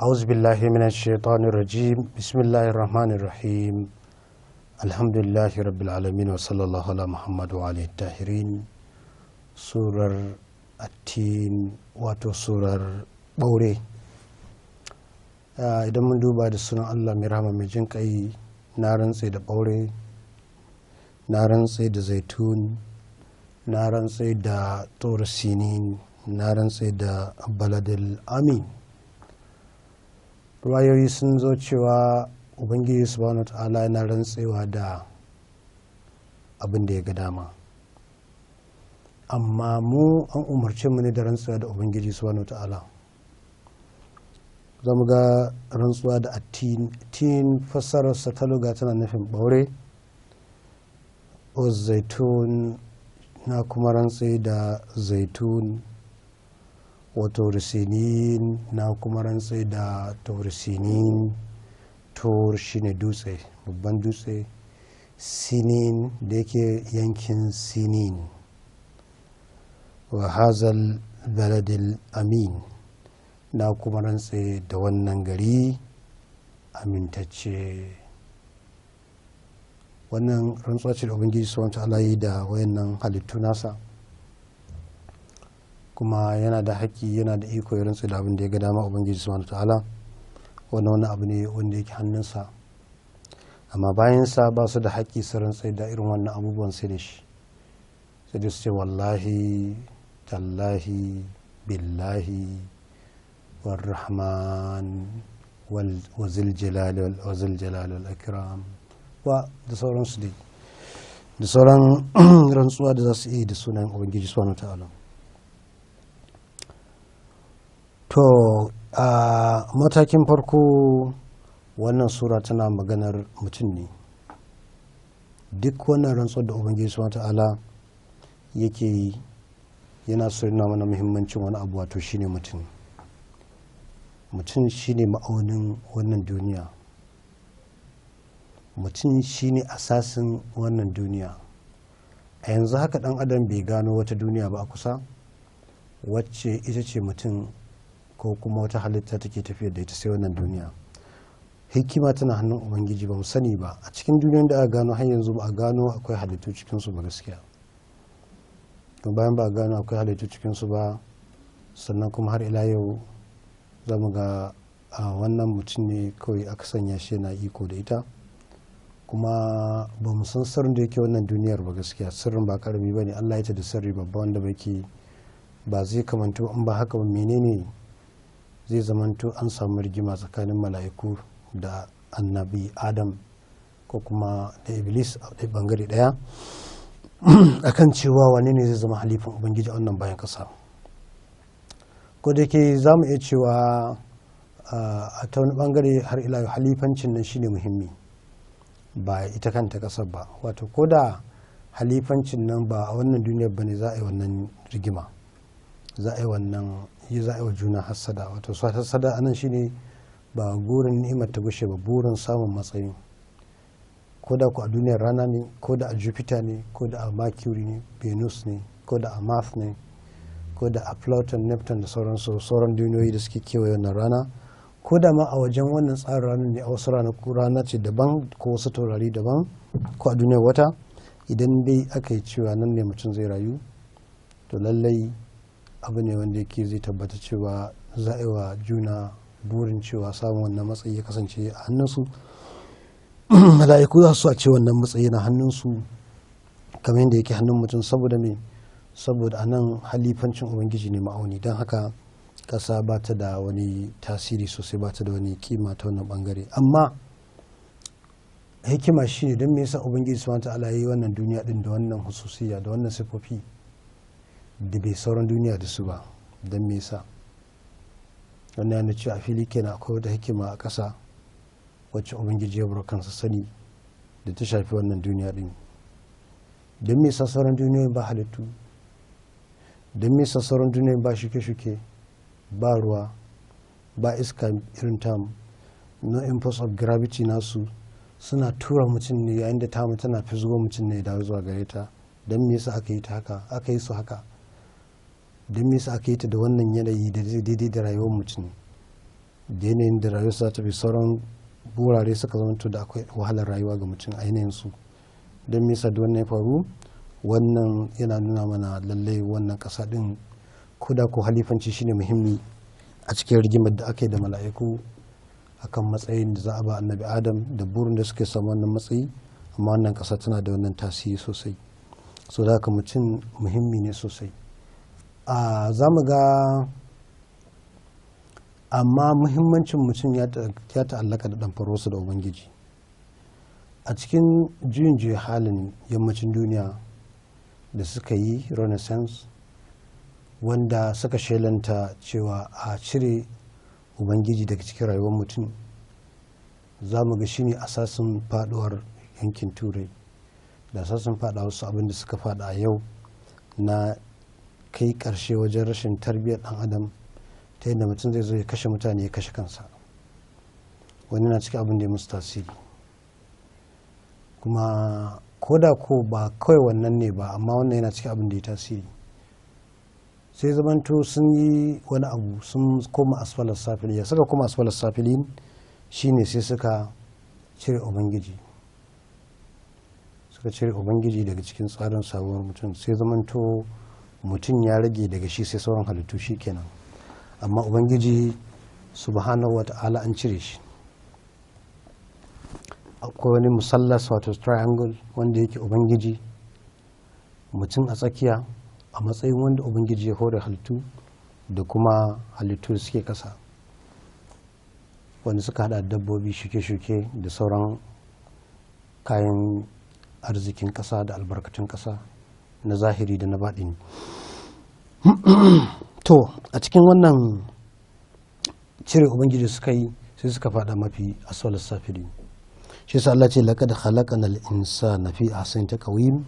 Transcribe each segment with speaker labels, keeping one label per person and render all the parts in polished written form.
Speaker 1: أعوذ بالله من الشيطان الرجيم. بسم الله الرحمن الرحيم. الحمد لله رب العالمين، وصلى الله على محمد وعلى الطاهرين. Surar Attin, wato surar ɓaure. Idan mun duba, da sunan Allah mai rahama mai jin kai. Na rantse da ɓaure, na rantse da zaitun, na rantse da Tur Sinin, na rantse da Baladil Amin. Ruwayoyi sun zo cewa Ubangiji Subhanahu Ta'ala yana rantsewa da abin da ya ga dama, amma mu an umarce mu ne da rantsewa da Ubangiji Subhanahu Ta'ala. Za mu ga rantsuwa da Attin. Tin, fassararsa ta luga, tana nufin ɓaure. Zaitun, na kuma rantse da zaitun. Wa Tursinin, na kuma rantse da Tursinin. Tur shine dutse, babban dutse. Sinin, da yake yankin Sinin. Wa hazal baladil amin, na kuma rantse da wannan gari amintacce. Wannan rantsuwa ce da Ubangiji Subhanahu Ta'ala yi da wayannan halittu nasa, kuma yana da haƙƙi, yana da iko ya rantse da abin da ya ga dama Ubangiji Subhanahu Ta'ala. Wannan wani abu ne wanda yake hannunsa, amma bayansa ba su da haƙƙi su rantse da irin wannan abubuwan sai da shi, sai da su ce wallahi, tallahi, billahi, warrahman, wazil jalali wal ikram, wa da sauransu dai, da sauran rantsuwa da za su iya da sunan Ubangiji Subhanahu Ta'ala. To, a matakin farko, wannan sura tana maganar mutum ne. Duk wannan rantsuwar da Ubangiji Subhanahu Ta'ala yake yi, yana so yana mana muhimmancin wani abu, wato shine mutum. Mutum shine ma'aunin wannan duniya, mutum shine asasin wannan duniya. A yanzu haka dan adam bai gano wata duniya ba a kusa wacce ita ce mutum ko kuma wata halitta take tafiyar da ita sai wannan duniya. Hikima tana hannun Ubangiji, ba mu sani ba. A cikin duniyar da aka gano, har yanzu ba a gano akwai halittu cikinsu ba gaskiya. Bayan ba a gano akwai halittu cikinsu ba, sannan kuma har ila yau za mu ga a wannan mutum ne kawai aka sanya shi yana iko da ita, kuma ba mu san sirrin da yake wannan duniyar ba gaskiya. Sirrin ba karami ba ne. Allah ya ta da sirri babba wanda ke ba zai kamanto. In ba haka ba, menene zai zamanto an samu rigima tsakanin mala'iku da Annabi Adam ko kuma da Iblis a ɗaya bangare ɗaya akan cewa wane ne zai zama halifan Ubangiji a wannan bayan kasa? Ko da yake za mu iya cewa a ta wani bangare har ila halifancin nan shine muhimmi, ba ita kanta kasar ba. Wato ko da halifancin nan ba a wannan duniyar ba ne, za a yi wannan rigima, za a yi wannan yi, za a yi wa juna hassada. Wato su hassada anan shine ba burin ni'imar ta gushe ba, burin samun matsayi, ko da ku a duniyar rana ne, ko da a Jupiter ne, ko da a Mercury ne, Venus ne, ko da a Mars ne, ko da a Pluto, Neptune da sauransu, sauran duniyoyi da suke kewaye wannan rana, ko da ma a wajen wannan tsarin ranar ne, a wasu ranaku rana ce daban ko wasu taurari daban, ko a duniyar wata, idan dai aka yi cewa nan ne mutum zai rayu, to lallai abu ne wanda yake zai tabbata cewa za a yi wa juna burin cewa samun wannan matsayi ya kasance a hannunsu. Mala'iku za su a ce wannan matsayi na hannunsu kamar yadda yake hannun mutum. Saboda me? Saboda a nan halifancin Ubangiji ne ma'auni. Don haka ƙasa ba ta da wani tasiri sosai, ba ta da wani kima ta wannan bangare. Amma hikima shine, don me yasa Ubangiji Subhanahu Ta'ala yi wannan duniya din da wannan hususiya, da wannan sifofi da bai sauran duniya da su ba? Don me yasa? Wannan yana cewa a fili kenan akwai wata hikima a ƙasa wacce Ubangiji ya bar kansa sani da ta shafi wannan duniya din. Don me yasa sauran duniyoyin ba halittu? Don me yasa sauran duniyoyin ba shuke-shuke, ba ruwa, ba iska irin tamu? No impulse of gravity nasu suna tura mutum ne, yayin da tamu tana fizgo mutum ne dawo zuwa gare ta. Don me yasa aka yi ta haka, aka yi su haka? Don me yasa aka yi ta da wannan yanayi da zai daidai da rayuwar mutum? Da yanayin da rayuwarsa ta fi sauran wurare suka zamanto da akwai wahalar rayuwa ga mutum a yanayin su. Don me yasa duk wannan ya faru? Wannan yana nuna mana lallai wannan ƙasa ɗin, ko da ko halifanci shine muhimmi a cikin rigimar da aka yi da mala'iku akan matsayin da za a ba Annabi Adam da burin da suke samu wannan matsayi, amma wannan ƙasa tana da wannan tasiri sosai. So da haka mutum muhimmi ne sosai. A za mu ga, amma muhimmancin mutum ya ta'allaka da ɗamfarosu da Ubangiji. A cikin juyin juya halin yammacin duniya da suka yi Renaissance, wanda suka shelanta cewa a cire Ubangiji daga cikin rayuwar mutum, za mu ga shine asasin faduwar yankin Turai da asasin fada wasu abin da suka fada a yau na kai karshe wajen rashin tarbiyyar dan adam, ta yadda mutum zai zo ya kashe mutane, ya kashe kansa. Wani na cikin abin da ya musu tasiri. Kuma ko da ko ba kawai wannan ne ba, amma wannan yana cikin abin da ya tasiri. Sai zamanto sun yi wani abu, sun koma asfalar safili. Ya suka koma asfalar safilin? Shine sai suka cire Ubangiji, suka cire Ubangiji daga cikin tsarin sabuwar mutum. Sai zamanto mutum ya rage daga shi sai sauran halittu, shi kenan. Amma Ubangiji subhanahu wa ta'ala an cire shi. Akwai wani musallas, wato triangle, wanda yake Ubangiji, mutum a tsakiya a matsayin wanda Ubangiji ya hore halittu, da kuma halittu da suke kasa, wanda suka hada dabbobi, shuke-shuke da sauran kayan arzikin kasa da albarkatun kasa na zahiri da na baɗini. To a cikin wannan cire Ubangiji suka yi, sai suka fada mafi asfalar safili. Shi yasa Allah ce: "Laqad khalaqnal insana fi ahsani taqwim."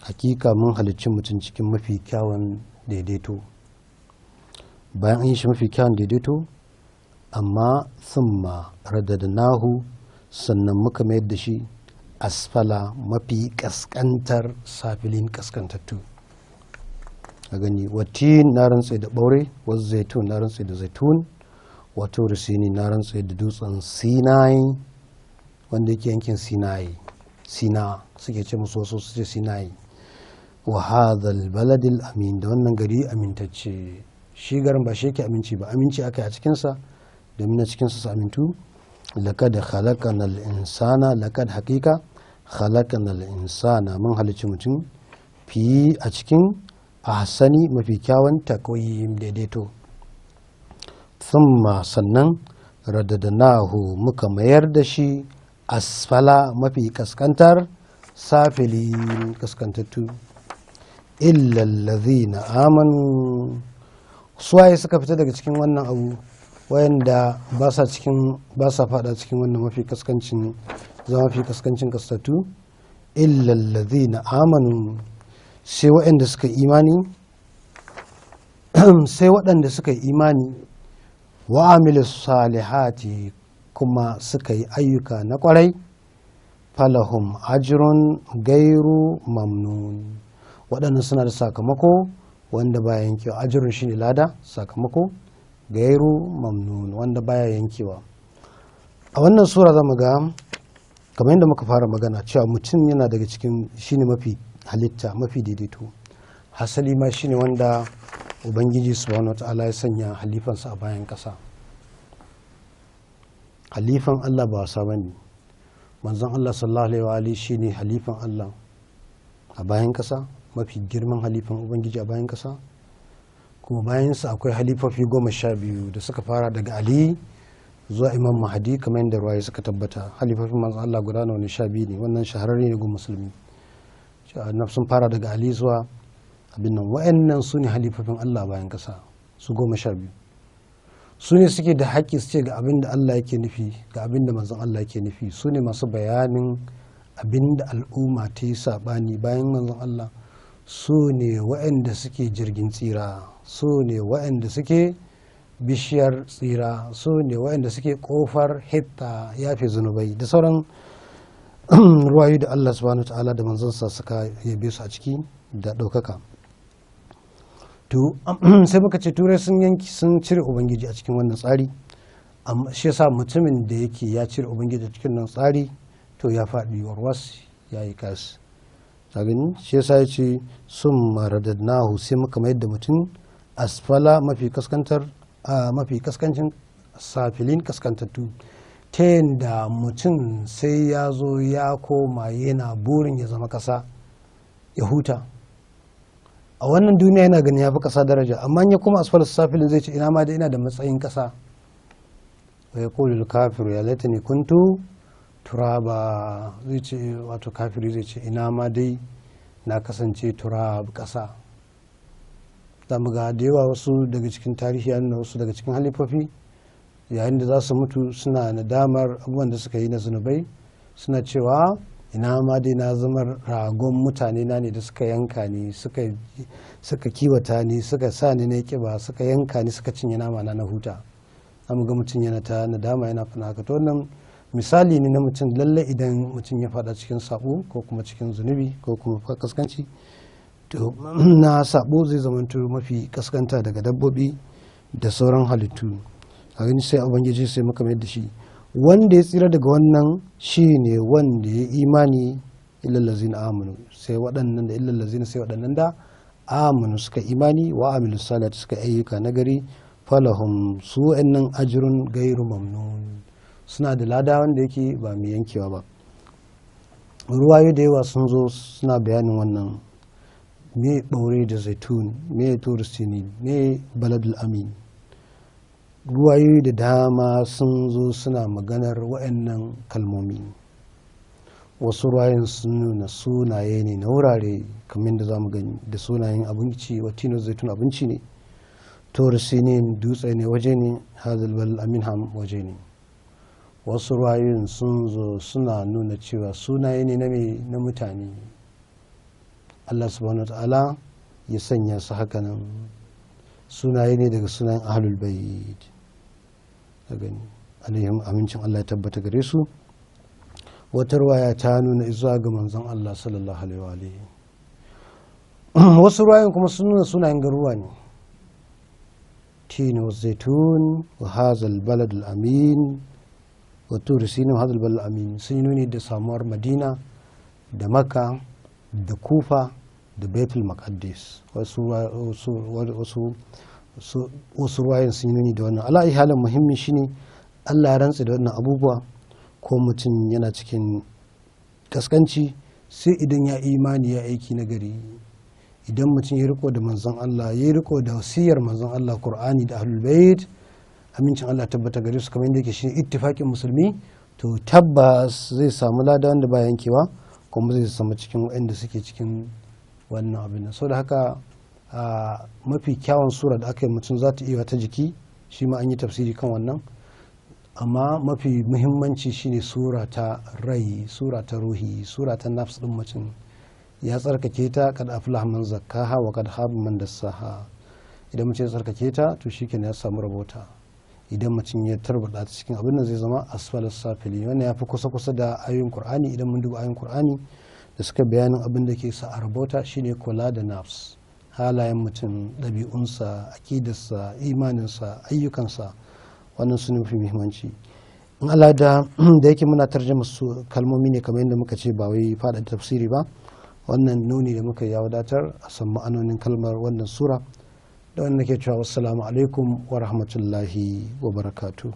Speaker 1: Hakika mun halicci mutum cikin mafi kyawun daidaito. Bayan an yi shi mafi kyawun daidaito, amma thumma radadnahu, sannan muka mayar da shi asfala, mafi kaskantar safilin, kaskantattu. A gani: "Watin", na rantse da ɓaure, "wasu zaitun", na rantse da zaitun, "wa turi sini", na rantse da dutsen Sinai, wanda yake yankin Sinai, Sina suke ce musu, wasu su ce Sinai. "Wa hadhal baladil amin", da wannan gari amintacce. Shi garin ba shi yake aminci ba, aminci aka yi a cikinsa domin na cikinsa su amintu. "Laqad khalaqnal insana", laqad haqiqa, "khalaqnal insana", mun halicci mutum, "fi", a cikin, "ahsani", mafi kyawun, taqwim, daidaito. "Thumma", sannan, "radadnahu", muka mayar da shi, "asfala", mafi kaskantar, "safili", kaskantattu. "Illa allazina amanu". Suwaye suka fita daga cikin wannan abu, wayanda ba sa cikin, ba sa fada cikin wannan mafi kaskancin, zama mafi kaskancin kaskatu? "Illa allazina amanu", sai waɗanda suka imani, sai waɗanda suka yi imani, "wa amilu salihati", kuma suka yi ayyuka na kwarai, "falahum ajrun gairu mamnun", waɗannan suna da sakamako wanda baya yankewa. "Ajrun" shine lada, sakamako, "gairu mamnun", wanda baya yankewa. A wannan sura zamu ga, kamar yadda muka fara magana, cewa mutum yana daga cikin, shine mafi halitta mafi daidaito. Hasali ma shine wanda Ubangiji subhanahu wata'ala ya sanya halifansa a bayan ƙasa. Halifan Allah ba wasa bane. Manzon Allah sallallahu alaihi wa shine halifan Allah a bayan ƙasa, mafi girman halifan Ubangiji a bayan ƙasa. Kuma bayansa akwai halifofi 12 da suka fara daga Ali zuwa Imam Mahdi, kamar yadda ruwaye suka tabbata. Halifofin manzon Allah guda nawa ne? 12 ne. Wannan shahararre ne gun musulmi. Sun fara daga Ali zuwa abin nan. Wa'annan su ne halifofin Allah bayan ƙasa, su 12. Su ne suke da haƙƙi su ce ga abin da Allah yake nufi, ga abin da manzon Allah yake nufi. Su ne masu bayanin abin da al'umma ta yi saɓani bayan manzon Allah. Su ne wa'anda suke jirgin tsira, su ne wa'anda suke bishiyar tsira, su ne wa'anda suke kofar hitta, yafe zunubai, da sauran ruwayu da Allah subhanahu wa ta'ala da manzonsa suka yabe su a ciki da ɗaukaka. To sai muka ce Turai sun yanki, sun cire Ubangiji a cikin wannan tsari. Amma shi yasa mutumin da yake ya cire ubangiji cikin nan tsari, to ya faɗi warwas, ya yi kas. Gani, shi yasa ya ce sun maradadnahu, sai muka mayar da mutum asfala, mafi kaskantar, mafi kaskancin safilin, kaskantattu, ta yadda mutum sai ya zo ya koma yana burin ya zama kasa ya huta. A wannan duniya yana ganin ya fi kasa daraja, amma in ya koma asfala safilin zai ce ina ma da ina da matsayin kasa. Wa yaqulu kafiru ya laitani kuntu turaba, zai ce, wato kafiri zai ce ina ma dai na kasance turab, kasa. Za mu ga da yawa wasu daga cikin tarihi ya nuna wasu daga cikin halifofi yayin da za su mutu suna nadamar abubuwan da suka yi na zunubai, suna cewa ina ma dai na zama ragon mutane na ne da suka yanka ni, suka kiwata ni, suka sa ni na kiba, suka yanka ni, suka cinye nama na, na huta. Za mu ga mutum yana ta nadama yana fana haka. To wannan misali ne na mutum lalle idan mutum ya fada cikin sabo ko kuma cikin zunubi ko kuma kaskanci, to na sabo zai zamanto mafi kaskanta daga dabbobi da sauran halittu. A gani, sai ubangiji sai muka mayar da shi. Wanda ya tsira daga wannan shine wanda ya imani, illallazina amanu, sai waɗannan da illallazina, sai waɗannan da amanu, suka imani, wa amilu salati, suka ayyuka nagari, falahum, su wa'annan, ajrun gairu mamnun, suna da lada wanda yake ba mai yankewa ba. Ruwayo da yawa sun zo suna bayanin wannan: me ɓaure da zaitun, me turu sinin, me baladul amin. Ruwayoyi da dama sun zo suna maganar wa'annan kalmomi. Wasu ruwayoyin sun nuna sunaye ne na wurare, kamar da za mu gani, da sunayen abinci. Watino zaitun abinci ne, turu sinin dutse ne, waje ne, hazal balad amin ham waje ne. Wasu ruwayoyin sun zo suna nuna cewa sunaye ne na na mutane. Allah subhanahu wa ta'ala ya sanya su hakanan, sunaye ne daga sunayen ahlul bait gani alaihim, amincin Allah ya tabbata gare su. Wata ruwaya ta nuna zuwa ga manzon Allah sallallahu alaihi wa alihi. Wasu ruwayoyin kuma sun nuna sunayen garuruwa ne: tini wa zaitun wa hazal balad amin wa tur sinin wa hazal balad amin. Sun yi nuni da samuwar Madina da Makka da Kufa da Baitul Maqaddis. Wasu ruwayoyin sun yi nuni da wannan. Ala halin, muhimmi shine Allah ya rantse da wannan abubuwa. Ko mutum yana cikin kaskanci, sai idan ya imani, ya aiki na gari. Idan mutum ya riko da manzon Allah, ya riko da wasiyar manzon Allah, Qur'ani da ahlul bait, amincin Allah tabbata gare su, kamar yadda yake shine ittifakin musulmi, to tabbas zai samu lada wanda ba yankewa, kuma zai samu cikin waɗanda suke cikin wannan abin nan. Saboda haka a mafi kyawun sura da aka yi mutum za ta iya ta jiki, shi ma an yi tafsiri kan wannan, amma mafi muhimmanci shine sura ta rai, sura ta ruhi, sura ta nafs din mutum ya tsarkake ta. Kad aflaha man zakkaha wa kad khaba man dassaha. Idan mutum ya tsarkake ta, to shikenan ya samu rabota. Idan mutum ya tarbada ta cikin abin da zai zama asfalas safili, wannan ya fi kusa kusa da ayoyin Qur'ani. Idan mun duba ayoyin Qur'ani da suka bayanin abin da ke sa a rabota, shine kula da nafs, halayen mutum, ɗabi'unsa, akidarsa, imaninsa, ayyukansa. Wannan su ne mafi muhimmanci. In Allah da yake muna tarjama su kalmomi ne kamar yadda muka ce, ba wai faɗa tafsiri ba. Wannan nuni da muka ya wadatar a san ma'anonin kalmar wannan sura. Da wannan nake cewa wassalamu alaikum wa rahmatullahi wa barakatuh.